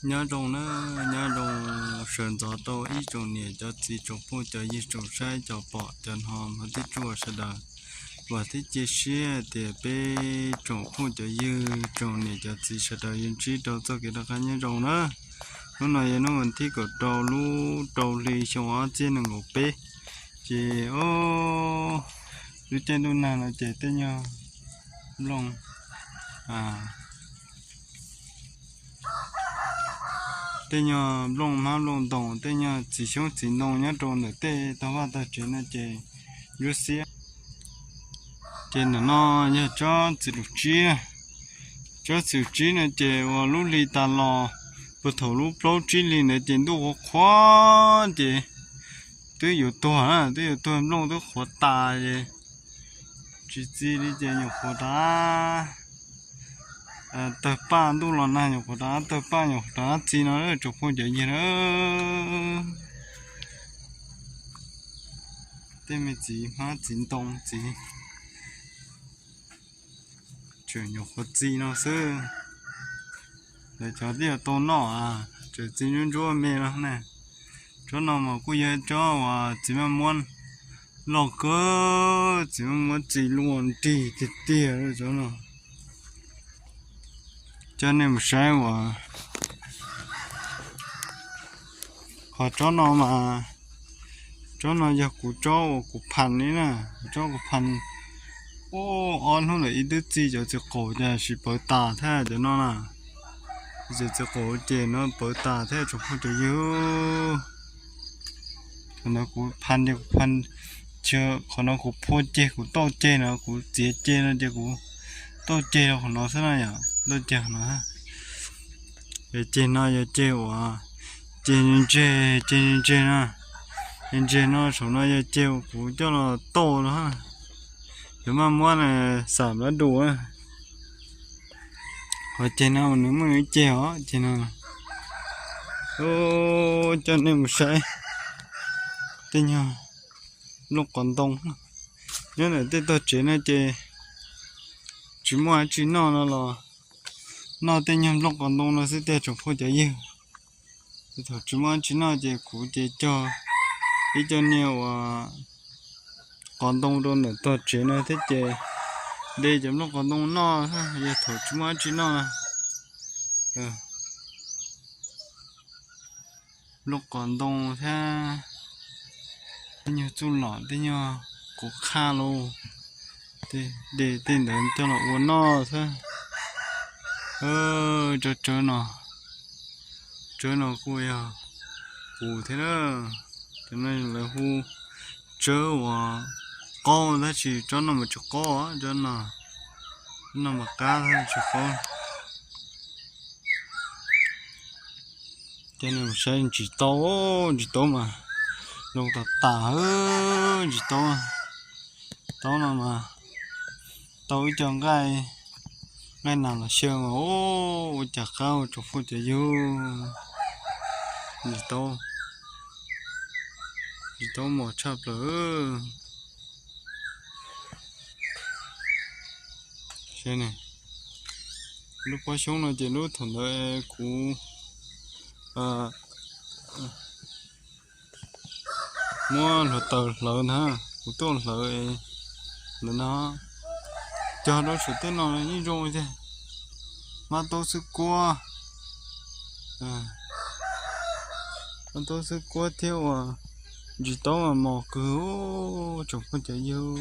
Nyob zoo na, nyob zoo sawv ntxov rau ib tsoom niam cov txiv tsoom phooj cov ywg tsoom saib cov pom cov hnov hmov thiab tshua sawv daws. Vam thiab cia siab tias peb tsoom phooj cov ywg tsoom niam cov txiv sawv daws yuav ntsib rau txoj kev rov qab nyob zoo na. Hnub no yog hnub vas thib kaum rau lub rau hli xyoo ob txhiab nees nkaum peb, ces lub caij ntuj nag no ces tej nyuag nplooj tej nyuag nplooj hmab nplooj ntoos, tej nyuag txiv xyoob txiv ntoo nyob rau ntawm tej tog vaj tog tsev no ces ntsuab xiab. Ces ntawm no yog tsob txiv lus tsib. Tsob txiv lus tsib no ces uas lub hli tas los, puag thaum lub plaub tsib hli ntawd ces ntuj qhuav qhuav ces twb yuav tuag na, twb yuav tuag, nplooj twb qhuav tas ces tsis txi li ces nyuam qhuav rov tawg paj, ntuj los nag nyuam qhuav rov tawg paj, nyuam qhuav rov txi no tsoom phooj cov ywg na. Tej me txiv hmab txiv ntoo txiv tseem nyuam qhuav txi no xwb. Lawv cov twb yuav tau noj, tseem txi ntsuab ntsuab me no na. Tsob no mas kuj yog tsob uas txiv maj muab loj kawg, txiv maj muab txi luaj nrig tiag tiag tsob no. Coj nej mus saib uas qhov tsob no mas, tsob no yog kuv tsob uas kuv phas li na, tsob kuv phas. Ub, ob hnub ntawm ib twb txi cov txiv qaum ces sim pawv tas thiab cov no na. Cov txiv qaum ces no pawv tas thiab tsoom phooj cov ywg. Qhov no kuv phas ces kuv phas, qhov no kuv phua ceg, kuv tauj ceg no, kuv txiav ceg no ces kuv tauj ceg rau qhov no xwb na yom, tauj ceg qhov no. Yog ceg no yog ceg uas ceg ntseg, ceg ntseg no, ceg ntseg no saum no yog ceg uas kuv coj los tauj no. Yog maj muab xam lab dus. Qhov ceg no nws muaj nws ceg os ceg no. Coj nej mus saib tej nyuag nplooj qos ntoo. Nyob ntawm tej tog tsev no ces tsis muaj dab tsi noj no los noj tej nyuag nplooj qos ntoo no xwb tiag tsoom phooj cov ywg. Thaum tsis muaj dab tsi noj ces kuv ces cog ib co niag uas qos ntoo rau ntawm tog tsev no thiab ces de cov nplooj qos ntoo noj, yog thaum tsis muaj dab tsi noj na. Nplooj qos ntoo thiab tej nyuag txuj lom, tej nyuag quv qhaj los, de tej ntawd coj los ua noj thiab. Tsob tsawb no, tsawb no kuj yog kuv thiab na. Cov no lawv hu tsawb uas qaub tab sis tsob no mas tsis qaub, tsob no, tsob no mas qab thiab tsis qaub. Coj nej mus saib ntsis taub, ntsis taub mas zoo tas tas, ntsis taub, taub no mas tau ib co nqaij, nqaij nas los xyaw mas ua cas qab ua tsoom phooj cov ywg. Ntsis taub, ntsis taub mos tshaj plaws. Lub pob xyoob no ces lub thaum ntawd kuv muab hluav taws hlawv ntag, kuv tuaj hlawv ntawm no, cog rau saum tej no yeej zoo tiag. Hmab taub xwb kuab, hmab taub xwb kuab thiab uas ntsis taub mas mos kawg tsoom phooj cov ywg.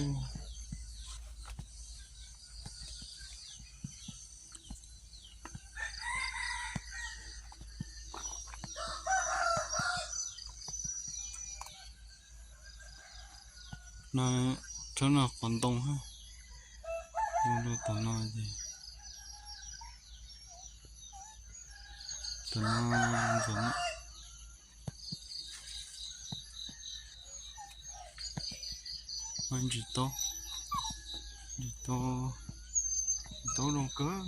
No, tsob no qos ntoo, tom no ces, tom no ntxim, ntsis taub, ntsis taub, ntsis taub zoo kawg,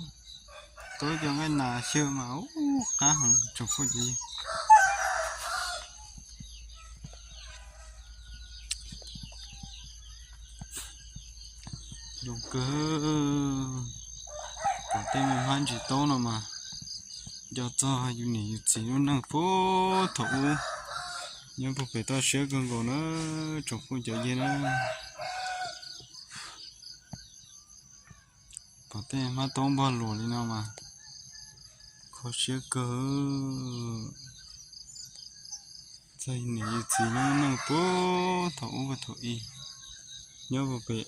taub cov nqaij nas xyaw mas ub qab heev tsoom phooj cov ywg. Zoo kawg, pom tej me hmab ntsis taub no mas Nco txog yus niam yus txiv lub neej puag thaum ub, nyob puag pem toj siab kawg nkaus na, tsoom phooj cov ywg na. Pom tej hmab taub npog luas li no mas kho siab kawg. Txog yus niam yus txiv lub neej puag thaum ub puag thaum i, nyob puag pem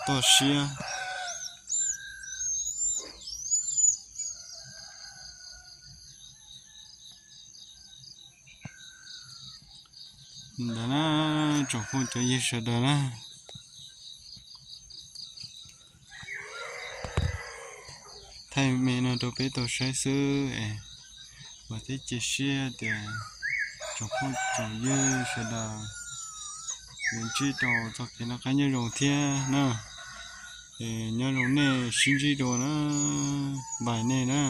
toj siab. Ntawd na, tsoom phooj cov ywg sawv daws na, thaij me no rau peb tau saib xwb es vam thiab cia siab tias tsoom phooj tsoom ywg sawv daws yuav ntsib rau txoj kev noj qab nyob zoo thiab na. Es nyob zoo nej, sib ntsib dua na, npais nej na.